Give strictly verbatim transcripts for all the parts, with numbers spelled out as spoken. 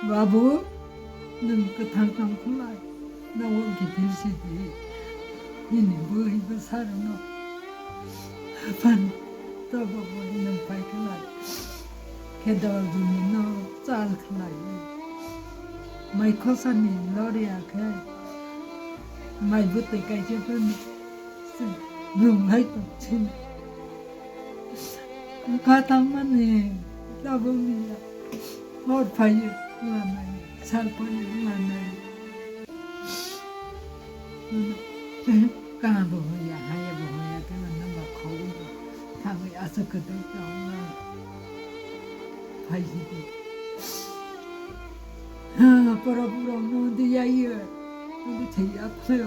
Babu, nwng kwthang tong khlai, nogo kiphil sidi. Nini bwrwi bwsarokno phan tabok bai nwng pai khlai. Khe dol juni no chal khlai. Mai khosani loriya khe mai bwtwi kaisa phano nwng lai tong sini. Wngkha tangmani tabukni hor phaio wnglanai, sal phaio wnglanai. Kha bo hoya, haya bo hoya, khe mano ba khogwi bo thangwi aswk kwtwi tongna phaisidi. Ha, pora pora no de yayo, de thei aphayo,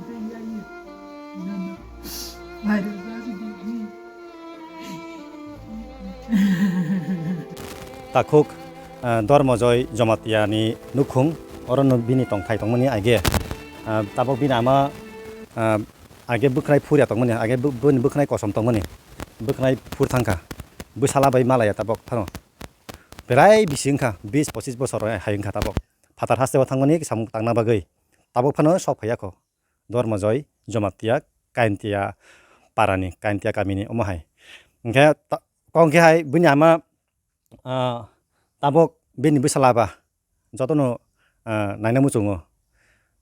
de yayo. Nana, virus aswk di. Takhuk, ah, Dormojoy Jomatiani nukhung, oro no bini tongthai tongmani age. Ah, tabok bini ama, ah, age bwkhnai phurya tongmani, age bw-, bwni bwkhnai kosom tongmani, bwkhnai phur thangkha, bwsala bai malaya tabok phano. Berai bisi wngkha, bis pochis bosor hai wngkha tabok. Phatar hasteo thangmani samung tangna bagwi. Tabok phano sok phaiya kho. Dormojoy Jomatia Kaintia parani, Kaintia kamini omo hai. Hwnkhe ta-, kok hwnkhe hai bini ama, ah, tabok bini bwsala ba jotono, ah, naina muchungo.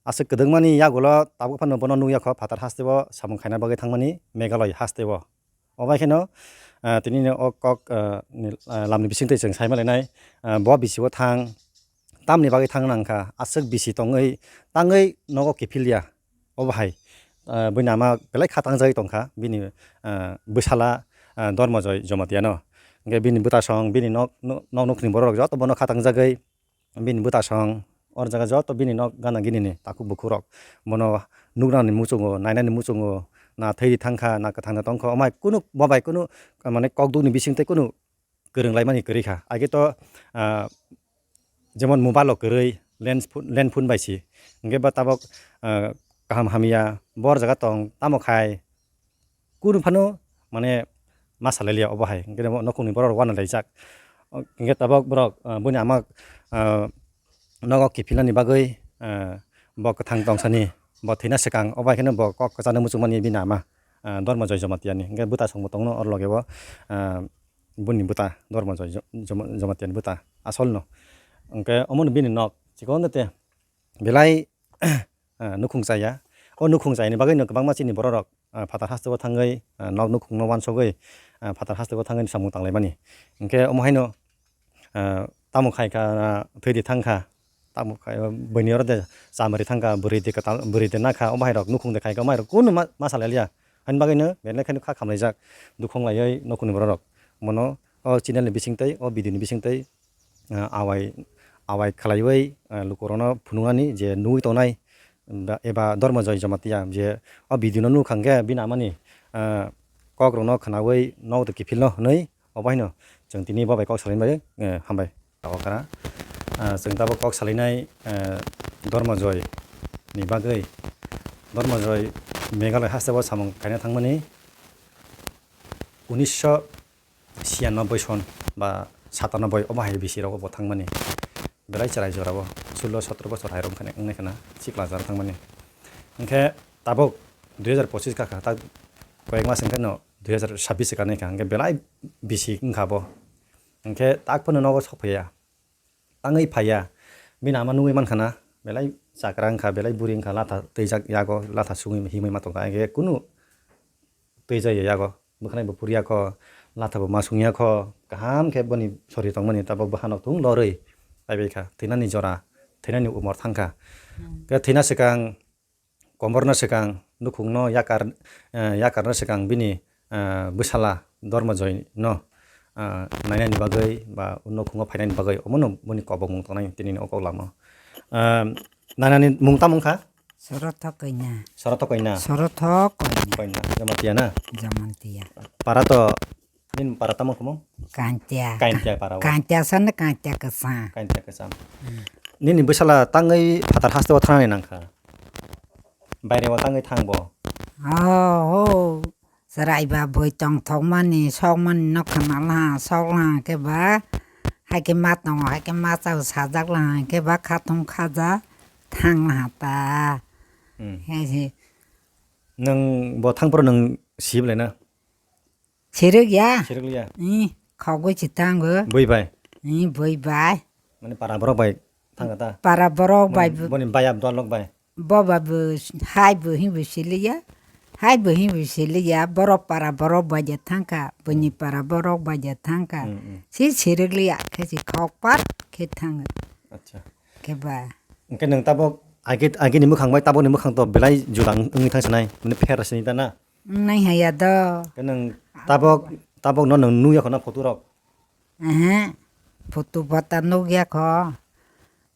Aswk kwdwkmani yagulo tabok phano bono nukya kho phatar hasteo samung khaina bagwi thangmani Meghalaya hasteo. Obo kheno, ah, tini o kok, ah, ni, ah, lamni bisingtwi chwng saima lainai, ah, bo bisio thang, tamni bagwi thang nang kha, aswk bisi tongwi tangwi nogo kiphilya. Obo hai, ah, buini ama belai kha tangjagwi tong kha, bini, ah, bwsala, ah, Dormojoy Jomatiano. Hwnkhe bini bwtasong, bini nok, nok, nok nukhungni borok rok joto bono kha tangjagwi, bini bwtasong, or jaga joto bini nok gana gini ni takhuk bukhuk rok bono nuknani muchungo, nainani muchungo, na thwi thang kha, na kwthang tong kha, omo hai kunu bo bai kunu, mane, kokdukni bisingtwi kunu kwrwng laimani kwrwi kha. Age to, ah, jemon mobile o kwrwi lens pho-, lens phone bai si. Hwnkhe ba tabok, ah, kaham hamya bor jaga tong tamo khai kunu phano mane ma salai liya obo hai. Hwnkhe bo nukhungni borok rok uanalaijak. Hwnkhe tabok borok, ah, buini ama, ah, nogo kiphilnani bagwi, ah, bo kwthang tongsani, bo thwina swkang, obo hai kheno bo kok kwchangno muchungmani bini ama, ah, Dormojoy Jomatiani. Hwnkhe bwtasongbo tongno oro logeo, ah, bini bwta Dormojoy Jo-, Joma-, Jomatiani bwta asolno. Hwnkhe omono bini nok chikon de te belai, ah, nukhung chaya. O nukhung chayani bagwino kwbangma chini bororok, ah, phatar hasteo thangwi, ah, nok nukhungno uansugwi, ah, phatar hasteo thangwi samung tanglaimani. Hwnkhe omo haino, ah, tamo khai kha, ah, thwi di thang kha, tamo khai, buini oro de chamari thang kha, bwrwi de kwtal, bwrwi de na kha, omo hai rok nukhung de khai kha, omo hai rok kunu ma, ma salai liya. Ani bagwino belai kheno kha khamlaijak, dukhung laiwi nukhungni bororok. Bono o channel ni bisingtwi, o video ni bisingtwi, ah, awai, awai khlaiwi, ah, lukurokno phunuknani je nugwi tongnai, ba, eba Dormojoy Jamatia je o video no nukha hwnkhe bini amani, ah, kokrokno khwnawi nok de kiphilno hwnwi obo haino chwng tini bo bai kok salaini bagwi, eh, hambai. Okra, ah, chwng tabuk kok salainai, eh, Dormojoy ni bagwi. Dormojoy Meghalaya hasteo samung khaina thangmani unisho siyanoboi son ba satanoboi omo hai bisi rogo bo thangmani. Belai chwrai jorao sullo sotro bosor hai rok wngkha, wngnai khna sikla jora thangmani. Hwnkhe tabuk dui hazar pochis kha kha, tak koyek mas hwnkhe no dui hazar sabbish se kanwi kha, hwnkhe belai bisi wngkha bo. Hwnkhe tak phano nogo sok phaiya. Tangwi phaiya. Bini ama nugwi mankha na, belai chakra wngkha, belai buri wngkha, latha twijak yago, latha sungwi himwi ma tongkha, hwnkhe kunu twijaya yago. Bwkhanai bo phurya kho, latha bo ma sungya kho, kaham khe boni sorir tongmani tabok bwkhano thung lorwi paibai kha. Thwinani jora, thwinani umor thangkha. Hmm. Khe thwina swkang, komorno swkang nukhungno yakar, eh, yakarno swkang bini, eh, bwsala Dormojoy no, eh, nainani bagwi ba nukhungo phainani bagwi omono boni kobokmung tongnai tini o kok lama. Eh, nainani mung tamo wngkha? Sorothok koina. Sorothok koina. Sorothok koina. Koina, Jamatia na? Jamatia. Para to Nini para tamo khumo? Kantia. Kantia para o. Kantia san, kantia kwsa. Kantia kwsa. Hmm. Nini bwsala tangwi phatar hasteo thanani nangkha. Baire o tangwi thang bo. Oh, oh. Chwrai ba bui tongthokmani, sokmani no khwnala, sokla khe ba Hai khe ma tongo, hai khe ma chao sajak lang, hai khe ba khathung khaja thang ha ta. Hmm. Hai se. Nwng bo thang phuru nwng sibla na? Sirwk ya? Sirwk ya? Ih, khogwi si thango. Bui bai? Ih, bui bai. Mane para borok bai thang ta? Para borok bai. Boni, boni bai ab dol lok bai? Bo ba bo hai bo hi bo siliya. Hai bo hi bo siliya. Borok para borok bai je thangkha. Boni para borok bai je thangkha. Hmm, hmm. Si sirwk liya khe si khok pat khe thango. Acha. Khe ba. Hwnkhe nwng tabok age, age ni mwkhang bai tabok ni mwkhang to belai juda wng-, wngwi thang sinai. Mane pher sini ta na? Wngnai haya do. Khe nwng tabok, tabok no nwng nukya kho na photo rok? Ehe, photo bata nukya kho.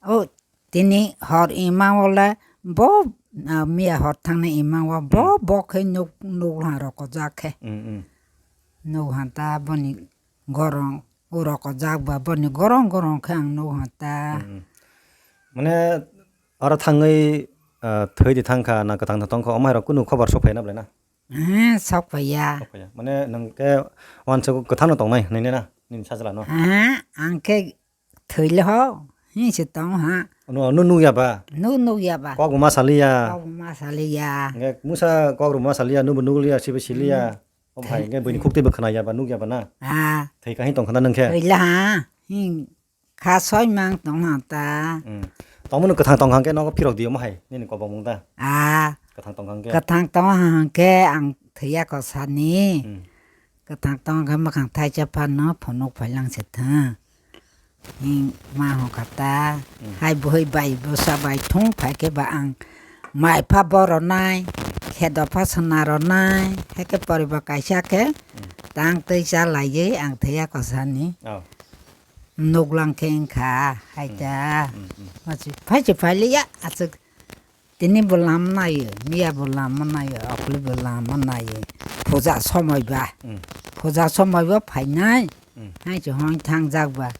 O, tini hor ima wala bo, ah, miya hor thangna ima wa bo, Hmm. Bo khe nuk, nuk ha rok jak khe. Hmm, hmm. Nuk ha ta boni gorong, o rok jak ba boni gorong gorong khe ang nuk ha ta. Hmm, hmm. Mane oro thangwi, ah, thwi di thang kha na kwthang tong kha, omo hai rok kunu khobor sok phai na belai na? Eh, sok phaiya. Sok phaiya. Mane nwng khe uansuk kwthang no tongnai hinwi na nini sajla no? Eh, ang khe thwile ho, hinwi se tong ha. Ano, ano nukya ba? Nuk, nukya ba? Kok bo ma saliya. Kok bo ma saliya. Hwnkhe musa kok rok ma saliya, nukbo nukliya, sibo siliya. Hmm. O bhai, hwnkhe buini khuk twibo khwnaya ba, nukya ba na? Ah. Thwi kahini tong kha na nwng khe? Thwile ha. Hmm. Kha soi mang tong ha ta. Hmm. Tongmani kwthang tong hang khe nogo phirok di omo hai nini kobok mung ta. Ah. Kwthang tong hang khe. Kwthang tong hang khe ang thwiya kosani. Hmm. Kwthang tong hang khe mwkhang thaisa phano phunuk phailang se thang. Hing ma hwn kha ta. Hmm. Hai bwhwi bai bwsa bai thung phai khe ba ang mai pha boronai, khedo pha sona ronai, hai khe poriba kaisa khe Hmm. tang twi cha laiwi ang thwiya kosani. Oh. Nuklang khe wngkha, hai Hmm. ta. Hmm, hmm. Machi phai se phai liya, aswk tini bo lama naio, miya bo lama naio, okli bo lama naio. Puja somoi ba. Hmm. Puja somoi bo phainai. Hmm. Hai se hwn thangjak ba.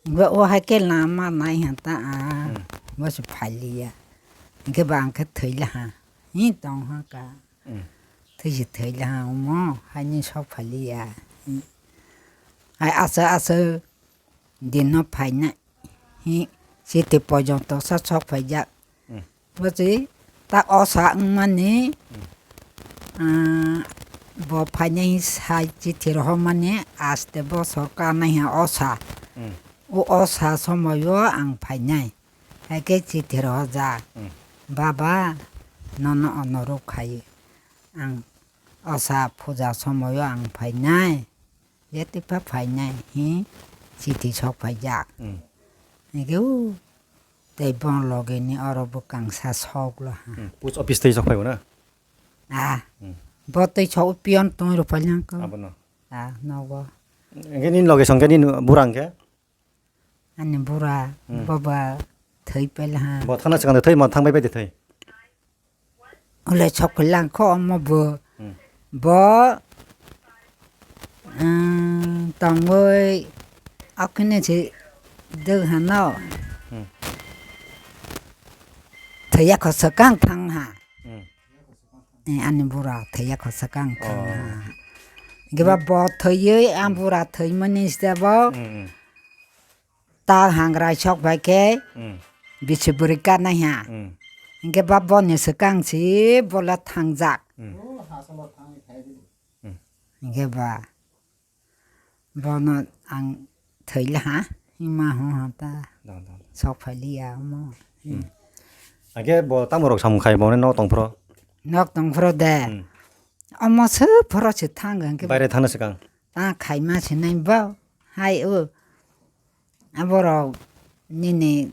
Bo o hai khe lama nai ha ta a. Hmm. Bo se phai liya. Hwnkhe ba ang khe thwi la ha. Hi tong ha ka. Hmm. Thwi se thwi la ha omo, hai ni sok phai liya. Hai aswk aswk. Din no phainai. Hi, chiti pojonto sa sok phaijak. Hmm. Bwswi ta osa wngmani, Hmm. ah, bo phainai sai chithi rohormani aste bosor kanai ha osa. Hmm. O osa somoio ang phainai. Hai khe chithi rohorjak. Hmm. Baba, nono onorok khai. Ang osa puja somoio ang phainai. Yatwi pha phainai hi chiti sok phaijak. Hmm. Hwnkhe o tei bon loge ni oro bwkang sa sok lo ha. Hmm. Post office tei sok phaibo na? Ah. Hmm. Bo tei sok pion tong rw phailangkho. Abono. Ah, nogo. Hwnkhe nini loge song khe nini bura hwnkhe? Ani bura, Hmm. Boba thwi phaila ha. Bo thangna swkang de thwi, mo thang bai bai de thwi. Ole sok phailangkho omo bo. Hmm. Bo, um, tongwi akhine se dwg hano. Hmm. Thwiya kho swkang thang ha. Hmm. Eh, ani bura thwiya kho swkang thang ha. Oh. Giba bo thwiwi ang bura thwimani sabo. Hmm, hmm. Ta hangrai sok bai khe Hmm. bisi bwrwi kanai ha. Hmm. Hinkhe ba boni swkang si bola thangjak. Hmm. Hmm. Hinkhe ba bono ang thwila ha, hima ho ha ta. Dong, dong. Sok phailiya omo. Hmm. Age bo tamo rok samung khai bo nok tong phro? Nok tong phro de. Hmm. Omo se phro se thang hinkhe. Baire thangna swkang. Ta khaima sinai bo. Hai o. Aborok nini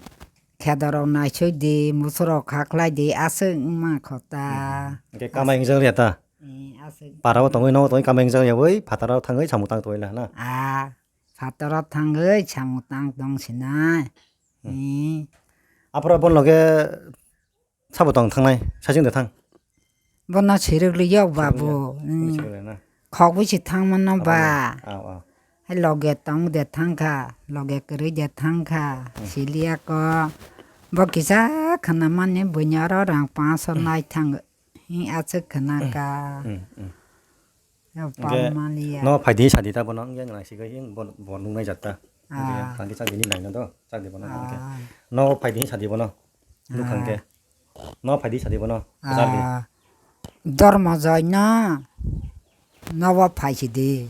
khedarok naisoi di, musurok khaklai di, aswk wngma kho ta. Hmm. Hwnkhe kamai wngjak liya ta? Eh, aswk. Parao tongwi, nogo tongwi kamai wngjak yawi, phataro thangwi samung tang tongwi la na? Ah, phataro thangwi samung tang tong sinai. Hmm. Eh. Aphuru aboni loge Sabo tong thangnai, saichung de thang. Bono sirwk li yok babu. Sirwk li ya. Hmm. Sirwk li na. Khogwi si thang mano ba. Abo no. Aw, aw. Hai loge tong de thang kha, loge kwrwi de thang kha, hmm, siliya ko. Bo kisa khna mani buini oro rang panch so nai thang. Hi aswk khna ka. Hmm, hmm. Yo. Hwnkhe pal maliya. No phai di sadi ta bono, wngya nang si khe, bo, bo nungnai jat ta. Ah. Tangki chak di ni naina do, chak di bono, tangki. Ah. No phai di sa di bono. Nukhang ke. Ah. No phai di sa di bono, chak di. Ah. Dormo joi no. No bo phai si di.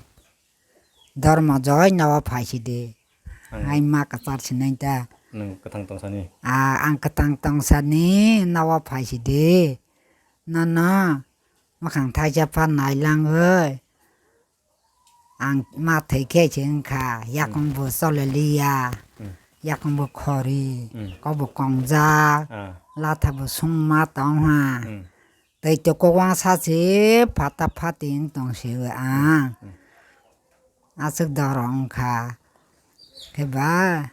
Dormo joi no bo phai si di. Ang. Hai ma kwchar sinai ta. Nwng kwthang tongsani. Ah, ang kwthang tongsani, no bo phai si di. No, no. Mwkhang thaisa phan nailangwi. Ang ma thwi khe se wngkha, yakung bo chololiya, hmm, yakung bo khori, hmm, kok bo kongjak, ah, latha bo sungma tongha. Hmm. Tei to kok wangsa se phata phati wng tong se ang. Hmm. Aswk doro wngkha. Khe ba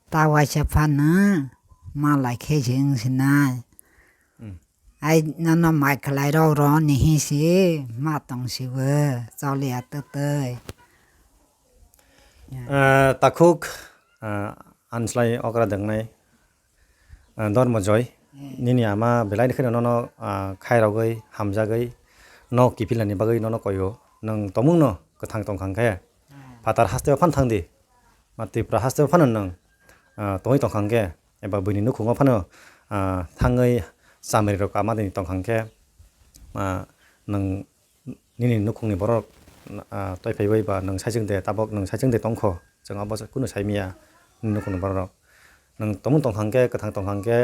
ta waisa phano malai khe se wng sinai. Hmm. Ai nono mai khlai rok ro ni hi si ma tong si bo choli atwtwi. Eh, takhuk, eh, anslai okra dangnai, eh, Dormo Joy. Hmm. Nini ama belai kheno nono, ah, khairogwi, hamjagwi, nok kiphilnani bagwi nono koyo. Nwng tomungno kwthang tongkha khe, hmm, phatar hasteo phan thangdi. Ma Tripura hasteo phano nwng, ah, tongwi tongkha khe, eba buini nukhungo phano, ah, thangwi chamri rok ama dini tongkha khe, ah, nwng nini nukhungni borok, ah, twi phaiwi ba nwng saichung de tabok nwng saichung de tongkho, chwng abo kunu saimaya nini nukhungni borok rok. Nwng tomung tongkha khe, kwthang tongkha khe,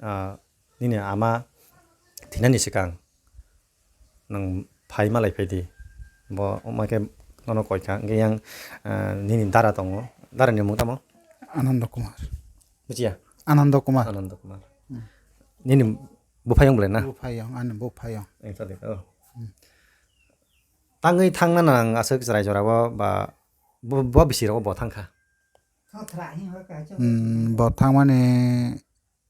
ah, nini ama thinani swkang nwng phai malai phai di. Bo wngma khe nono koi kha. Hwnkhe yang, ah, nini dara tongo. Dara ni mung tamo? Ananda Kumar. Bujiya? Ananda Kumar. Ananda Kumar. Hmm. Nini buphayung bolai na? Buphayung, ani buphayung. Ang tadi, oh. Hmm. Tangwi thangna nang aswk chwrai jora bo ba bo, bo bisi rogo bo thangkha. Hmm, bo thangmani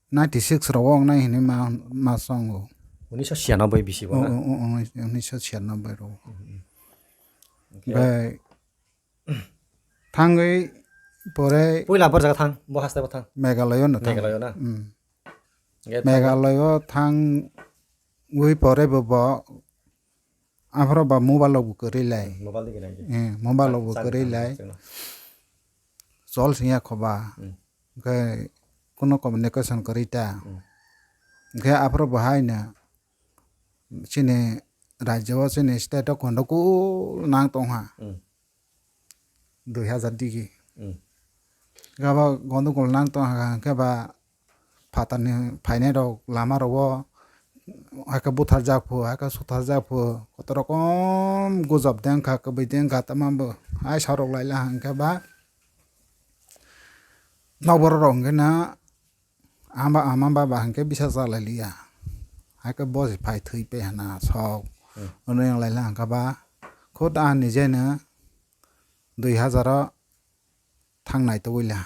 ninety six rogo wngnai hinwi ma, ma songo. Unisho chiyanobbai bisi bo na? O, o, o, o, unisho chiyanobbai rogo. Hmm, hmm. Okay. Bai thangwi pore puila bor jaga thang, bo haste bo thang. Meghalaya no thang. Meghalaya na? Hmm. Hwnkhe Meghalaya o thangwi pore bo, bo aphro ba mobile rok bo kwrwi lai. Hmm, mobile digi nai di. Eh, mobile rok bo kwrwi lai. Chol singya khoba. Hmm. Hwnkhe kuno communication kwrwi ta. Hmm. Hwnkhe aphro bo haino chini rajyo o chini state o kondo kul nang tongha. Hmm. Dui hazar digi. Hmm. Gaba gondogol nang tong hwnkhe ba phatarni phainai rok lama rogo hakhe buthar jak phu, hakhe suthar jak phu, koto rokom gujab de wngkha, kwbwi de wngkha, tamo bo ai sarok laila hwnkhe ba nokbar rok hwnkhe na Ama, ama baba hwnkhe bisa chalai liya. Hakhe bo se phai thwi pe hana sok. Hmm. Ono yang lai lang ka ba. Khud a nije no dui hazar o thang nai togwi la.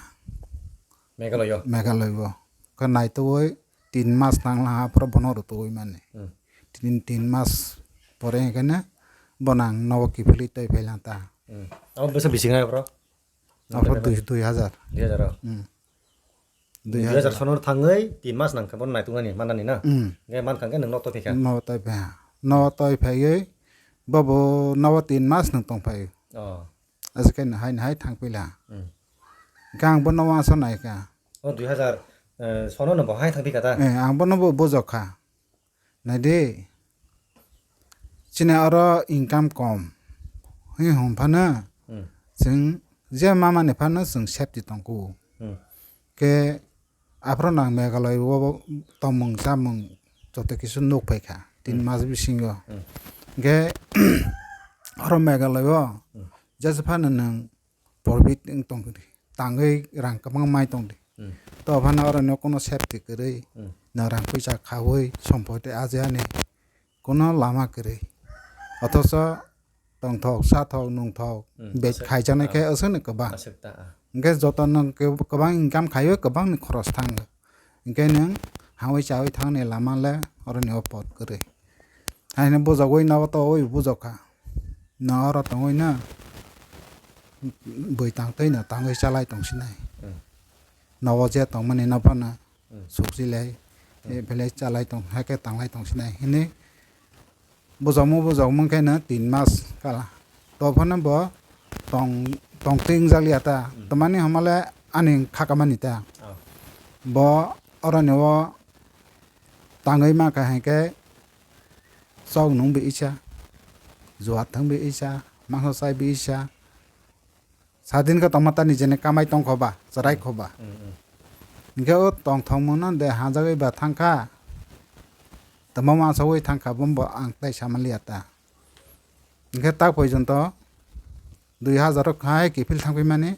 Meghalaya o? Meghalaya o. Khe nai togwi tin mas nang la ha phoro bono rw togwi mani. Hmm. Tin, tin mas pore hwnkhe no bo nang nogo kiphilwi tei phai lang ta. Hmm. Abo bwsa bising nai bro? Abo dui, dui hazar. Dui hazar o? Hmm. Dui hazar sono thangwi tin mas nang khe bono naituknani mannani na? Hmm. Hwnkhe mankha hwnkhe nwng nok twi phaikha? Nok twi phaikha. Nok twi phaiwi bobo nogo tin mas nwng tong phai. Oh. Aswk khe nahai nahai thang pila. Hmm. Hwnkhe ang bono uansuk naikha. Oh, dui hazar, eh, sono no bo hai thang phikha ta? Eh, ang bono bo bujok kha. Naidi, chini oro income kom. Hwnwi hwn phano, hmm, chwng je mamani phano chwng safety tongo. Hmm. Khe aphro nang Meghalaya o tongmung chamung joto kisu nuk phaikha tin, hmm, mas bisingo. Hmm. Khe oro Meghalaya o, hmm, jesa phano nwng profit wng tong di, tangwi rang kwbang mai tong di. Hmm. To phano oro no kono safety kwrwi, hmm, no rang puisa khaui sompoti ajani kono lama kwrwi. Othocho tongthok, sathok, nungthok, hmm, bej aswk, khaijaknai khe, ah, aswkno kwbang. Aswk ta, ah. Hwnkhe joto no kwbang income khaiwi kwbangni khoros thango. Hwnkhe nwng haui chaui thangni lama le oroni o pot kwrwi. Haino bujagwi nogo to oi bujokha. No oro tongwi no bui tang twi no tangwi chalai tong sinai. Hmm. Nogo je tongmani no phano, hmm, sukchi lai, hmm, eh, belai chalai tong, hakhe tanglai tong sinai hinwi bujokma bujokma khe no tin mas kala. To phano bo tong tongtwi wngjakliya ta. Twmani hwnmale ani khakamani ta. Bo oroni o tangwi mankha hinkhe chok nungbi isa, juat thwngbi isa, mangso chaibi isa. Sadin khe tongma ta nijeni kamai tongkho ba, chwrai kho ba. Hinkhe o tongthokmungno de hajagwi ba thangkha, tamo masa ui thangkha, bumbo ang tai samanliya ta. Hinkhe tak poijonto dui hazar o khai kiphil thangphaimani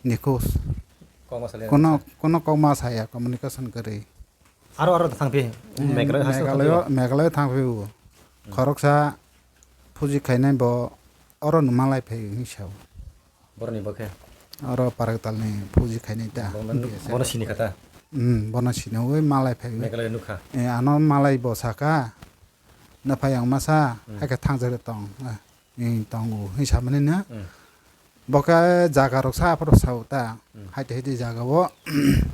nikhos. Kokma saliya. Kono, kono kokma saya, communication kwrwi. Aro, aro thangphi. Meghalaya haste Meghalaya, thangphi. Meghalaya thangphi o. Khoroksa puji khainai bo oro no malai phai hinwi sao. Boroni bo khe? Oro Paraktal ni puji khainai ta. Bono, bono sini kha ta? Hmm, bono sini ui malai phai. Meghalaya nukha? Eh, ano malai bo saka. Na phai ang masa, hai khe thangjak tong. Eh, tongo hinwi samani na. Bo khe jaga rok sa aphuru sao ta. Haite haite jaga o.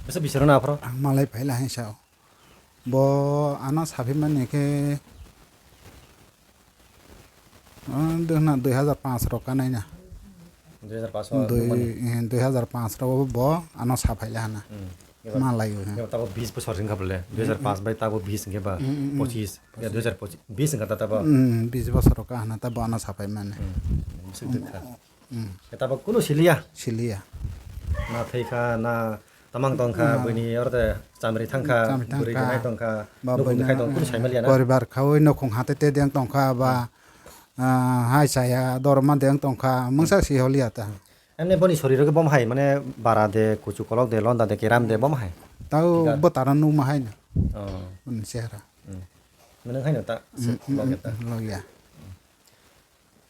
Bwsa bisaro na aphuru? Ang malai phai la hinwi sao. Bo ano saphimani khe, ah, dui na, dui hazar panch rok kanai na. Dui hazar panch o Dui, nukmani? Eh, dui hazar panch rok bo ano saphai la hana. Malai o. Eba tabo bis bosor wngkha bole. Dui hazar panch bai tabo bis hwnkhe ba pochis. Ya, dui hazar pochis, bis wngkha ta tabo. Hmm, bis bosor rok kahana tabo ano saphai mani. Bising dukha. Tabo kunu siliya. Siliya. Na thai kha, na tamang tong kha, buini oro de chamri thang kha, chamri thang bwrwi kha. Nai tong kha, ba nukung buino khai tong, kunu saimaliya na? Poribar khaui nokong hate te deng tong kha ba, ah, hai chaya, dorma deng tong kha, mungsa si holiya ta. Emne boni soriro khe bom hai, mane bara de, kuchu kolok de, londa de, keram de, bom hai? Tao bwtara nukma hai na. Oh. Boni chehra. Mane hai no ta, se log ya ta. Log ya.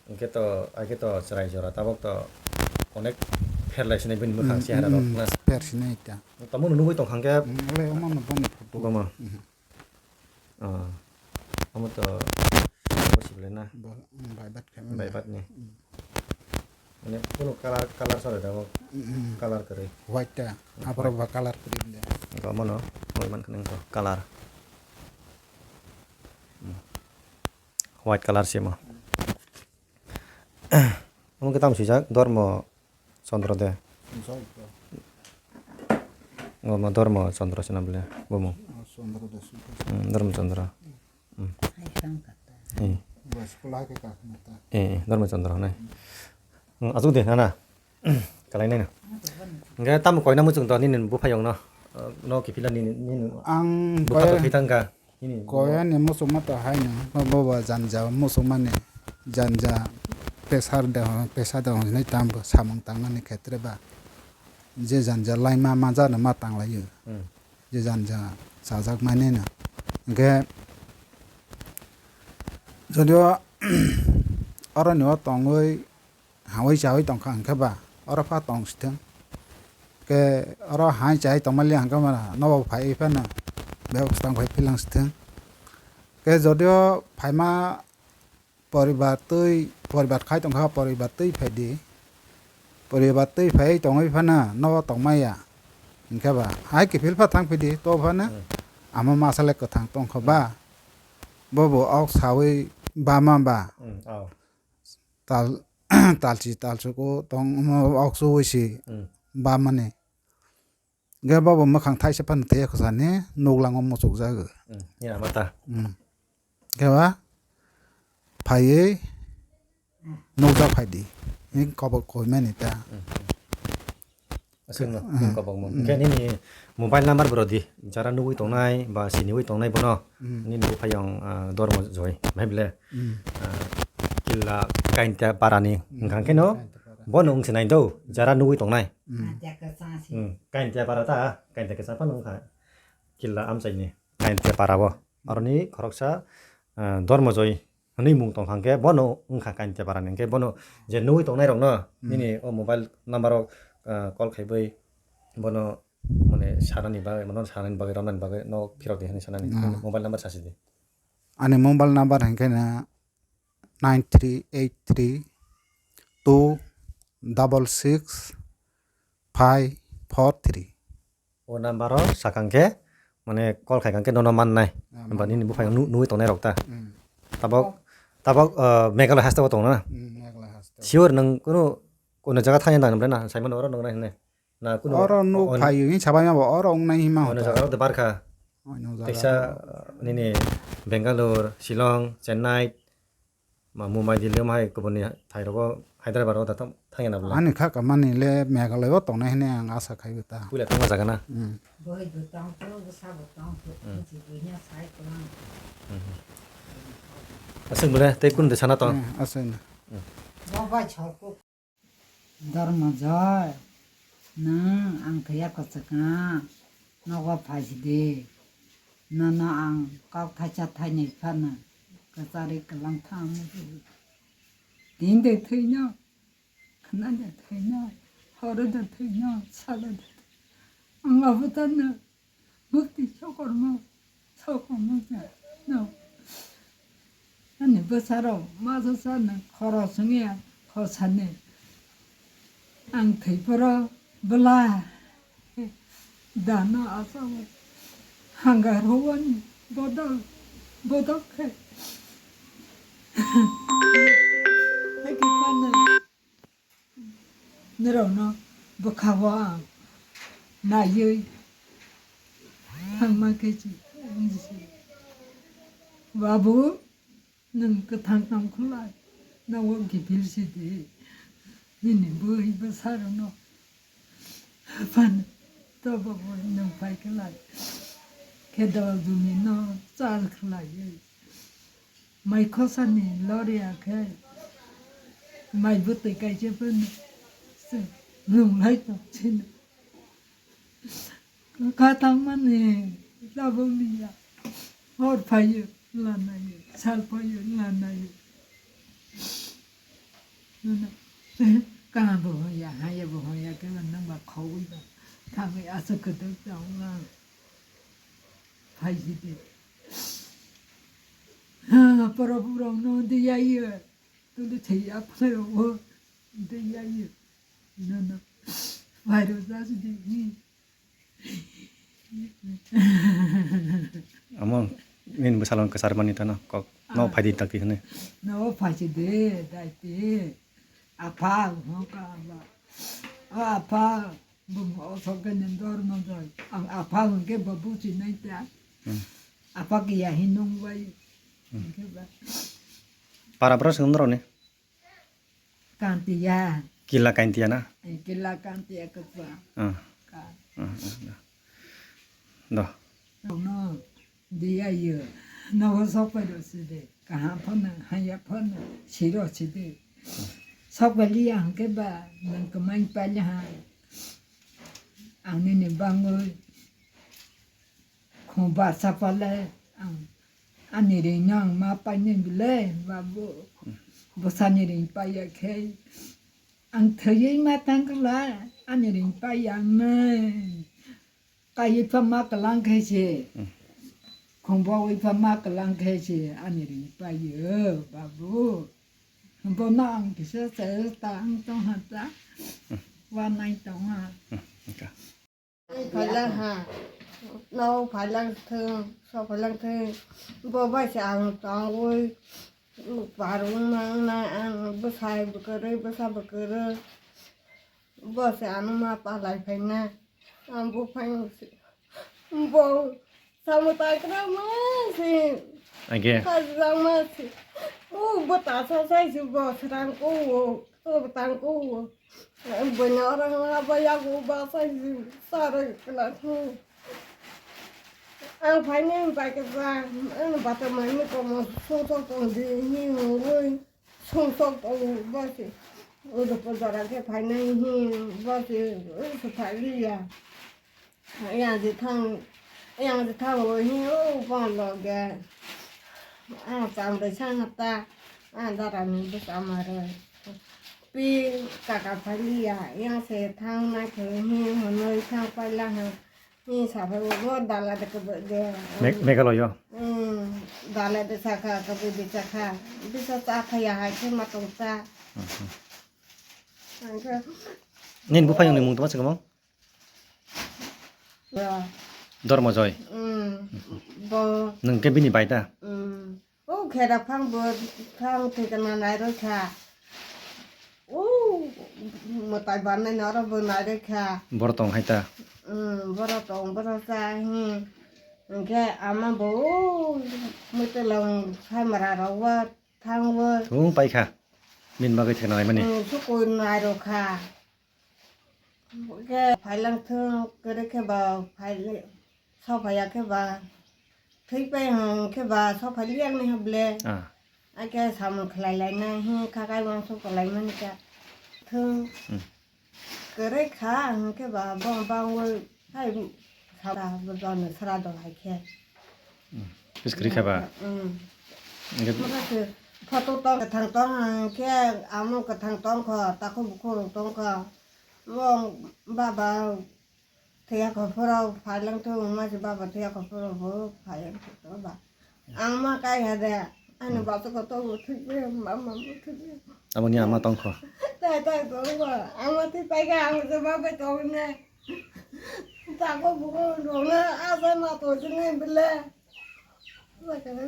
Hwnkhe to, ai khe to chwrai jora tabok to onek pher lai sinai bini mwkhang chehara rok na. Pher sinai ta. Tamo no nugui tong kha hwnkhe. Ole omo no boni photo. Bomo. Ah. Omo to omo sible na. Bo, mm, bai bat khe. Bai bat ni. Mane kuno color, color sore da bo. Color kwrwi. White ta. White. Aphoro ba color kwrwi de. Omo no, moi man khne color. White color simo. Omo khe tamo swijak Dharma Chandra de. Omo Dharma Chandra se nam le bumung. Chandra de swijak. Hmm, Dharma Chandra. Hmm. Eh. Eh, eh, Dharma Chandra nai. Hmm, asuk de nana. Kalai nai na. Hwnkhe tamo koina muchung to nini buphayong no. No kiphila nini, nini. Ang bupha to koya- phitang ka. Koya ni muchungma to haino, bo, bo ba janja muchungmani, janja pressure de ho, pressure de ho hinwi tamo samung tangmani khetre ba je janja laima ma jano ma tanglaio, je janja chajakmani no. Hwnkhe jodio oroni o tongwi hawi chawi tongkha hwnkhe ba oro pha tong sithwng. Khe oro hai chai tongmali hwnkhe ba nobo phai phano bebak swtang phai philang sithwng. Khe jodio phaima poribar twi, poribar khai tongkha, poribar twi phaidi. Poribar twi phai tongwi phano nobo tongmaya. Hwnkhe ba hai kiphil pha thang phidi to phano ama masa le kwthang tongkha ba. Bobo ok sawi bama ba. Tal, talchi, talchuko tong, oksuwi si bamani. Ge bobo mwkhang thaisa phano thaiya khosani nuklango muchukjago. Nina mata. Ge ba phaiwi nukjak phaidi. Ni kobok koimani ta. Aswkno, hmm, kobokmung. Hmm. Hwnkhe nini mobile number bo rwdi, jara nugwi tongnai ba siniwi tongnai bono, hmm, nini buphayong, ah, Dormo Joy, mai bile, hmm, ah, Killa Kainta Parani, hmm, hwnkha khe no, Kainta Para. Bono wng sinai do, jara nugwi tongnai. Hmm. Hmm, Kainta Para ta, Kainta Kwchang phano wngkha, Killa amchaini, Kainta Para o. Aroni khoroksa, ah, Dormo Joy. Hwnwi mung tong kha hwnkhe bono wngkha Kainta Parani, hwnkhe bono je nugwi tongnairokno, hmm, nini o mobile number o, ah, call khaiwi bono, mane, sanani bagwi, mane, sanani bagwi, romnani bagwi no phirok di hwnwi sanani, hmm, mobile number sasi di. Ani mobile number hwnkhe na nine three eight three two double six five four three. O number o sakang khe, mane, call khaikang khe nono mannai. Ah, hwnba mannai. Nini buphang nu-, nugwi tongnai rok ta. Hmm. Tabok, tabok, uh, Meghalaya haste o tongna? Hmm, Meghalaya haste. Sure, nwng kunu, kunu jaga thangya nang nang na, saimano oro nang nang hinwi. Na kunu oro nuk on-, phai wngwi sabai ma bo oro wngnai hima ono hota. Jaga rok de barkha. Ono jaga. Teisa nini Bangalore, Shillong, Chennai, ma Mumbai, Delhi, ma hai kubuni thai rogo Hyderabad rogo da thang, thangya na bwla. Ani kha kamani le Meghalaya o tongnai hwnwi ang asa khai bo ta. Puila thangma jaga na. Hmm. Bwrwi bo tong phuru, bwsa bo tong phuru, hmm, twi buino sai kwlang. Hmm. Aswk bwle tei kun de sana tong. Hmm, aswk na. Hmm. Bo bai chorkuk. Dormo joi, nwng ang thwiya kwchwkang, nogo phaisidi. Nono ang kok thaisa thainwi phano kwcharwi kwlang thangwi di. Tini de thwino, khwnani de thwino, horo de thwino, salo de thwino. Ang abo tano. Bwkti sokormo, sokormo se, no. Ani bwsarok masa sana khorok swngya khosani. Ang thwiphuru bwla dano asao hanga rwani bodol, bodol khe. Hai khe sana. Norokno bwkha-o ang naiwi thangma khe se wngwi se, "Babu, nwng kwthang tong khlai, nogo kiphil sidi, nini bwrwi bwsarokno phano tobo bo nwng phai khlai, khe dol jumino chal khlaiwi." Mai khosani loriya khe mai bwtwi kaisa phano se nunglai tong sino. Kwkha tangmani tabukni ya. Hor phaio lanaio, sal phaio lanaio. Nana, kaham bo hwnya, haya bo hwnya khe nang ba khogwi ba thangwi aswk kwdwk tong lang. Phaisidi. Ha, poro poro no de ya ye. Tuli thei ya phairo wo de ya ye. No, no. Phairo ja sidi. Amo, nini bwsalong kwchar mani tano kok. No phaidi takti hwnwi. No phaisidi, daiti. Apha, hwnkha ba. O apha. Bung o sok khe nini dor no doi. Ang apha hwnkhe bo buchi nai ta. Hmm. Apha kiya hin nung bai. Hmm. Hwnkhe ba. Para bro sung dro ni. Kantiya. Kila kantiya na? Eh, kila kantiya kesa. Ah. Ka. Ah, ah, ah. Do. No. Diya yo, nogo sok pai rw sidi, kaham phano, haya phano, siro sidi. Sok pai liya hwnkhe ba, nwng kwmai paili ha. Ang nini bangwi, khum barsa pale, ang, ani ringno ang ma painai bwle, babu, bwsani ring paiya khe, ang thwiwi ma tang kla, ani ring paiya ang nai. Kaiwi pha ma kwlang khe se. Hmm. Khumbo wi pha ma kwlang khe se ani ring pai yo, babu. Bono ang kisa se ta ang tong ha ta. Hmm. Wa nai tong ha. Hmm. Phaila ha. No phailang thung, so phailang thung. Bo bai se ang tong wi. Parung nang na ang bwsai bwkharwi, bwsa bwkharwi. Bo se ano ma palai phaina. Ang buphang se. Bo samo tagra ma se. Age. Khajang ma se. O bo tasa sai se bo srang ko o. O tang ko o. Bo na orang apa ya ko ba sai se. Sara kla ko. Ang phainai bai khe ba. Ang bata mai ni komo so so tong di ni ngoi. Song sok tong bo se. Oro po jora khe phainai hi bo se, oro se phailiya. Yang je thang, yang je thang o hi o pon loge. A cham bai sang ta. A dara ni bwsa ma roi. Pi kaka phailiya, yang se thang na khe hi honoi thang paila ha. Ni sabai bo dala de ke de. Me-, Meghalaya. Hmm, dala de saka, kabu de saka. Bisa ta khaya hai khe ma tong ta. Mhm. Angka. Nini buphang ni mung tama chikamo? Ya. Dormo Joy. Hmm. Bo. Nung ke bini bai ta? Hmm. O khera phang bo phang thikana nai roi kha. mwtai barnai norok bo nai rwkha. Boro tong hai ta. Hmm, boro tong, boro cha, hmm. Hwnkhe ama bo o mwtwlang phaimara rok o thangwi. Thung paikha. Bini bagwi thwkna naimani. Hmm, sukui nai rwkha. Hwnkhe phailang thung kwrwi khe ba phai-, sophaiya khe ba thwi pai hwnkhe ba sophai liya nai hable. Ah. Akhe samung khlai lainai hwnkha kai uansuk kwlai mani kha. Thung. Hmm. Kwrwi kha hwnkhe ba bong bangwi hai sara bwrwino sra do hai khe. Hmm. Pis kwrwi kha ba? Hmm. Hwnkhe photo tong kwthang tong hwnkhe amo kwthang tong kho, takhuk bukhuk rok tong kho. Bong baba Thwiya kho phuru phailang thung ma se baba thwiya kho phuru bo phailang thung ba. Ang ma kai ha de. Ani bachuk ko to bo thwi be, ma ma bo thwi be. Aboni ama tong kho. Tai tai to ba. Ang ma thwi pai ga ang se baba to ne. Ta ko bu ko ro na a sa ma to se ne bile. Ba ka ba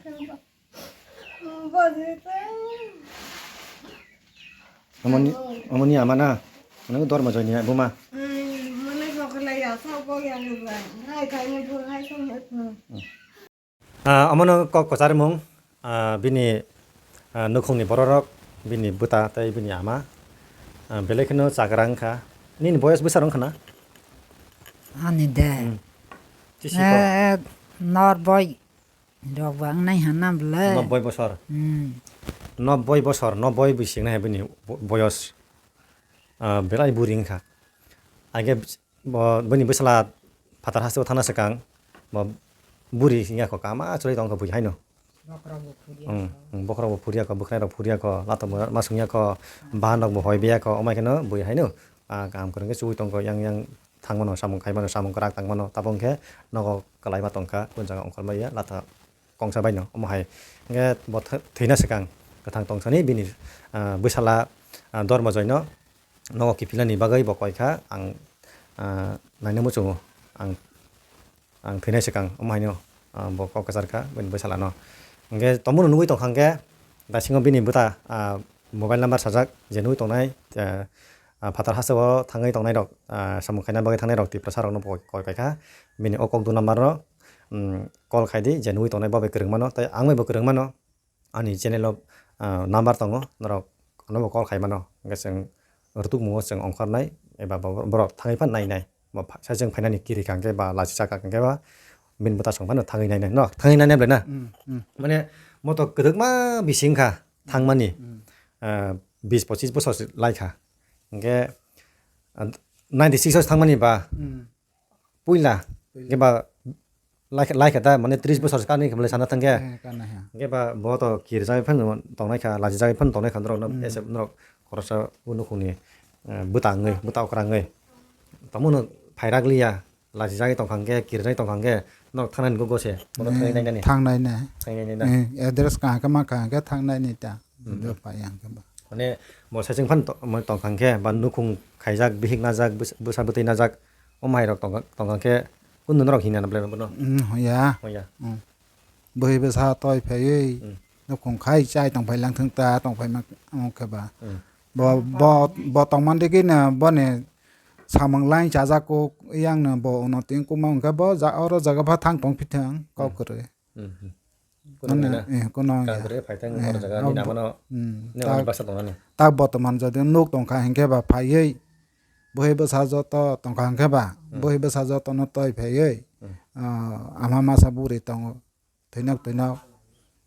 ka ba. Amoni, amoni ama na, mane dormo joini buma. Ah, amono kok kwcharmung, ah, bini, ah, nukhungni bororok, bini bwta tei bini ama, ah, belai kheno chagra wngkha. Nini boyos bwsar wngkha na? Ani de. Hmm. Chisi ko? Eh, nor boy. Rok bo wngnai hwnna bwle. Nobboi bosor. Hmm. Nobboi bosor, nobboi bwswk nai bini bo-, boyos. Ah, belai buri wngkha. Age bo, bini bwsala phatar hasteo thangna swkang bo buri wngya kho, kama chwlwi tongkha bui haino. Bokhorok bo phuriya Hmm, kho. Hmm, bokhorok bo phuriya kho, bwkhwnai rok phuriya kho, latok bo ma swngya kho, bahan rok bo hoi biya kho, omai kheno bui haino, ah, kaham kwrwng khe chubui tongkho, yang yang thangmano, samung khaimano, samung kwrak tangmano, tabok hwnkhe nogo kwlaima tongkha, kunu jaga ongkhormaya, lata kongsa baino, omo hai. Hwnkhe bo thwi-, thwina swkang kwthang tongsani bini, ah, bwsala, ah, Dormojoino nogo kiphilnani bagwi bo koikha, ang, ah, naina muchungo, ang, ang thwinai swkang, omo haino, ah, bo kok kwcharkha bini bwsalano. Hwnkhe tomono nugwi tongkha hwnkhe, dasingo bini bwta, ah, mobile number sajak, je nugwi tongnai, ah, ah, phatar hasteo thangwi tongnairok, ah, samung khaina bagwi thangnairok Tiprasarokno bo koi paikha. Bini o kok duna number-o, um, call khai di, je nugwi tongnai bo bai kwrwng mano, tei ang bai bo kwrwng mano. Ani channel-o, ah, number tongo, norok anobo call khai mano. Hwnkhe chwng rwtwkmungo chwng ongkhornai, eba bo-, borok thangwi phano nainai. Bo pha-, sai chwng phainani kiri kha hwnkhe ba lachi chakha hwnkhe ba bini bwta song phano thangwi nainai. No, thangwi nainai belai na? Mm, mm. Mane moto kwdwkma bisi wngkha thangmani, Mm. ah, bis pochis bosor se lai kha. Hwnkhe, ah, ninety six o thangmani ba Mm. puila, Puila. Hwnkhe ba lai kha, lai kha ta, mane tris bosor se kanwi khe belai sana thangkhe. Eh, kanwi ha. Hwnkhe ba bo to kirjagwi phano tongnai kha, lachijagwi phano tongnai kha norok no, Mm. ese norok khoroksa o nukhungni, eh, bwta wngwi, bwta okra wngwi. Tamo no phairak liya, lachijagwi tongkha hwnkhe, kirjagwi tongkha hwnkhe, norok thangnani go gose, bono Eh, thangwi nainani. Thangnai na. Thangwi nainani na. Eh, address kaham khe mankha hwnkhe thangnai ni ta. Hmm. Jodi pai ang khe ba. Mane bo saichung phano to-, mo-, tongkha hwnkhe, ba nukhung khaijak, bihik najak, bwsa, bwsa bwtwi najak, omo hai rok tongkha, tongkha hwnkhe, kunu norok hina na belai bono? Hmm, ya. Oh, ya. Hmm. Bwhi bwsa toi phaiwi, Hmm. nukhung khai chai tong phai lang thung ta tong phai ma, omo khe ba. Hmm. Bo, bo, bo tongman digi na boni samung lain chajak kuk yang na bo uno ting kuma hwnkhe bo ja-, oro jaga pha thang tong phithang kok Hmm. kwrwi. Hmm, hmm. Kuno Mane, na? Eh, kuno Kang ya. Kwrwi phai thang Eh, oro jaga no, ni namano. Hmm. Ne Tak, oro basa tongnani. Tak botoman jodi nuk tongkha hwnkhe ba phaiwi. Bwhi bwsa joto tongkha hwnkhe ba. Hmm. Bwhi bwsa joto no toi phaiwi. Hmm. Ah, ama masa buri tongo. Thwinok thwinok.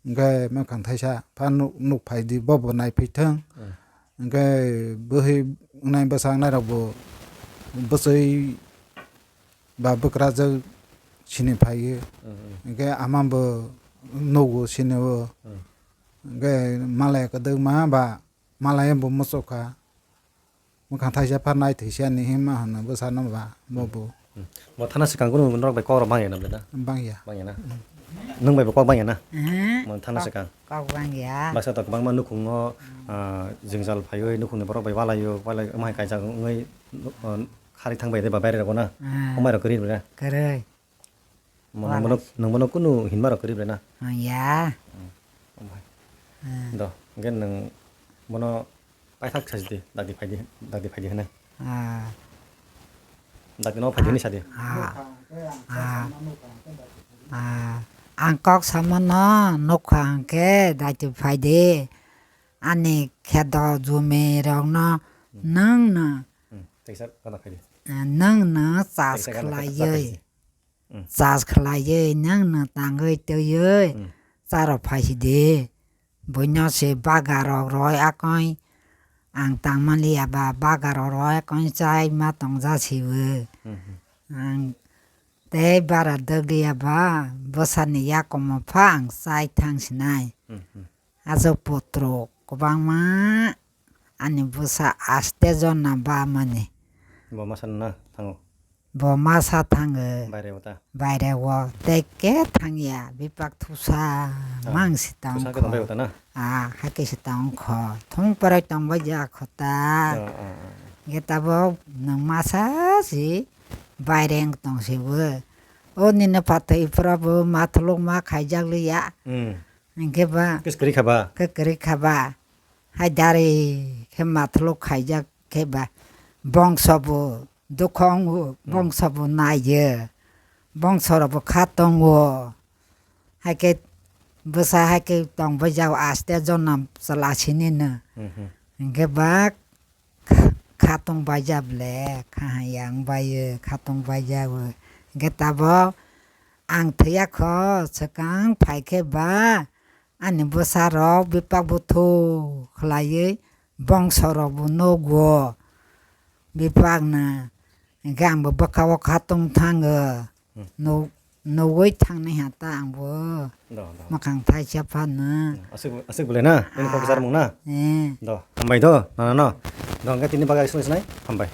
Hwnkhe mwkhang thaisa pha nuk, nuk phai di bo bo nai phai thang. Hmm. Hwnkhe bwhi wngnai bwsa wngnai rok bo bwswi ba bwkrajwk sini phaiwi. Hmm, hmm. Hwnkhe ama bo nugo sini o. Hmm. Hwnkhe malai kwdwkma ba malai bo muchukha. Mwkhang thaisa pha nai thwisa ni hima hwnwi bwsano ba bo bo. Hmm. Bo thana swkang kunu norok bai kok rok bangya na bwlai na? Bangya. Bangya na? Hmm. Nwng bai bo kok bangya na? Eh, Mo thana kok, swkang. Kok bangya. Baksa to kwbangma nukhungo, Hmm. ah, jwngjal phaiwi nukhungni borok bai walaio, walai omo hai kaijak wngwi, ah, khari thang bai de ba baire rogo na? Hmm. Omo hai rok kwrwi bwlai na? Kwrwi. Mo nwng bono, Walai. Nwng bono kunu hinma rok kwrwi bwlai na? Hmm, ya. Hmm. Omo hai. Hmm. Do, hwnkhe nwng bono Paithak sajdi, dadi phaidi, dadi phaidi hwnwi. Ah. Dadi no phaidi hwnwi sadi. Ah. Ah. Ah. Ang kok samano nukha hwnkhe dadi phaidi. Ani kheto jumi rokno nwngno, Hmm, teisa gana phaidi. Ah, nwngno chas Teisa gana khlaiwi. Phaidi. Hmm. Chas khlaiwi nwngno tangwi twiwi Hmm. charok phaisidi. Buino se bagarok roi akoi ang tangmaliya ba bagarok roi akoi chai ma tongja sibo. Hmm, hmm. Ang tei bara dwgliya ba bwsani yakomo pha ang chai thang sinai. Hmm, hmm. Aswk putruk kwbangma ani bwsa aste jonna bamani. Bo masa na thango. Bo masa thango. Baire o ta. Baire o tei ke thangya bipak thusa Ah, mang si tong thusa khe kho. Tongbai o ta na? Ah, hakhe si tong kho. Thung parai tongbai ja kho ta. Ah, ah, ah. Ge tabok nwng masa si baire wng tong si bo. O nini phathai phra bo mathlok ma khaijak liya. Hmm. Hingke ba Kis kwrwi kha ba? Khe kwrwi kha ba. Hai dari khe mathlok khaijak khe ba. Bongso bo dukho wngo, Hmm. bongso bo naiyo. Bongso rok bo kha tongo. Hai khe bwsa hai khe tong bai jago aste jonam chwla sini no. Hmm, hmm. Hingke ba kha-, khatung baijak le, kha yang bai, khatung baijak o. Hingke tabok ang thwiya kho, swkang phai khe ba, ani bwsa rok bipak buthu khlaiwi bongso rok bo nugo, bipak no. Hingke ang bo bwkha o khatung thango. Hmm. Nu-, nugwi thangnai ha ta ang bo. Do, do. Mwkhang thaisa phano. Hmm, aswk, aswk bwle na? Nini kok Ah. Sarmung na? Eh. Do, hambai do, nana no. Do, hwnkhe tini bagwi swnwi swnai, hambai.